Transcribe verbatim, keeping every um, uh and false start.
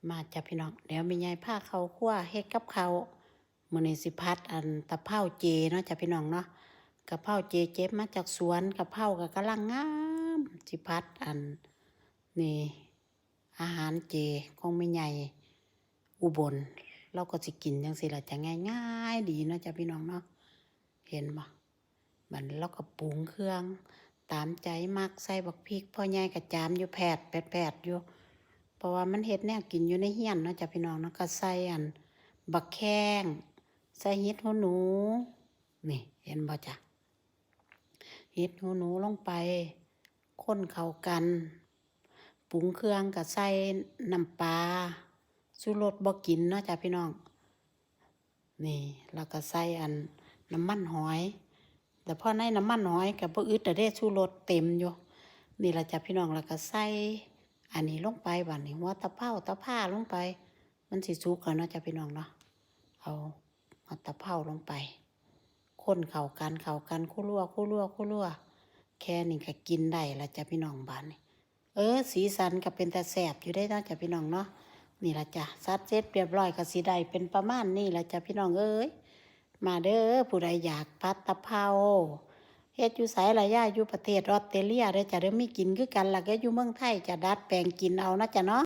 มาจ้ะพี่น้อง เดี๋ยวแม่ใหญ่พาเข้าครัวเฮ็ดกับข้าว มื้อนี้สิผัดอันตะเภาเจเนาะจ้ะพี่น้องเนาะ กะเพราเจเก็บมาจากสวน กะเพราก็กำลังงาม สิผัดอัน นี่ อาหารเจของแม่ใหญ่อุบล เราก็สิกินจั่งซี้ล่ะจ้ะ ง่ายๆดีเนาะจ้ะพี่น้องเนาะ เห็นบ่ บัดนี้เราก็ปรุงเครื่องตามใจมัก ใส่บักพริก พ่อใหญ่ก็จามอยู่แผดแผดแผดอยู่ เพราะว่ามันเฮ็ดแนวกินอยู่ในเฮือนเนาะจ้ะพี่น้องเนาะ ก็ใส่อันบักแข้ง ใส่เห็ดหูหนู นี่ เห็นบ่จ้ะ เห็ดหูหนูลงไป คนเข้ากัน ปรุงเครื่องก็ใส่น้ำปลา ชูรสบ่กินเนาะจ้ะพี่น้อง นี่ แล้วก็ใส่อันน้ำมันหอย แต่พอในน้ำมันหอยก็บ่อึดอะเด้ ชูรสเต็มอยู่ นี่ล่ะจ้ะพี่น้อง แล้วก็ใส่อันนี้ลงไป บัดนี้หัวตะเภาตะพาลงไป มันสิสุกแล้วเนาะจ้ะพี่น้องเนาะ เอาหัวตะเภาลงไป คนเข้ากัน เข้ากัน คั่วๆ คั่วๆ คั่วๆ แค่นี้ก็กินได้ละจ้ะพี่น้อง บัดนี้ เออ สีสันก็เป็นตาแซ่บอยู่เด้เนาะจ้ะพี่น้องเนาะ นี่ล่ะจ้ะ สัดเสร็จเรียบร้อยก็สิได้เป็นประมาณนี้ล่ะจ้ะพี่น้องเอ้ย มาเด้อ ผู้ใดอยากผัดตะเภา เฮ็ดอยู่ไสล่ะย่า อยู่ประเทศออสเตรเลียเด้อจ้ะ เด้อ มีกินคือกันล่ะ ก็อยู่เมืองไทยจ้ะ ดัดแปลงกินเอานะจ้ะเนาะ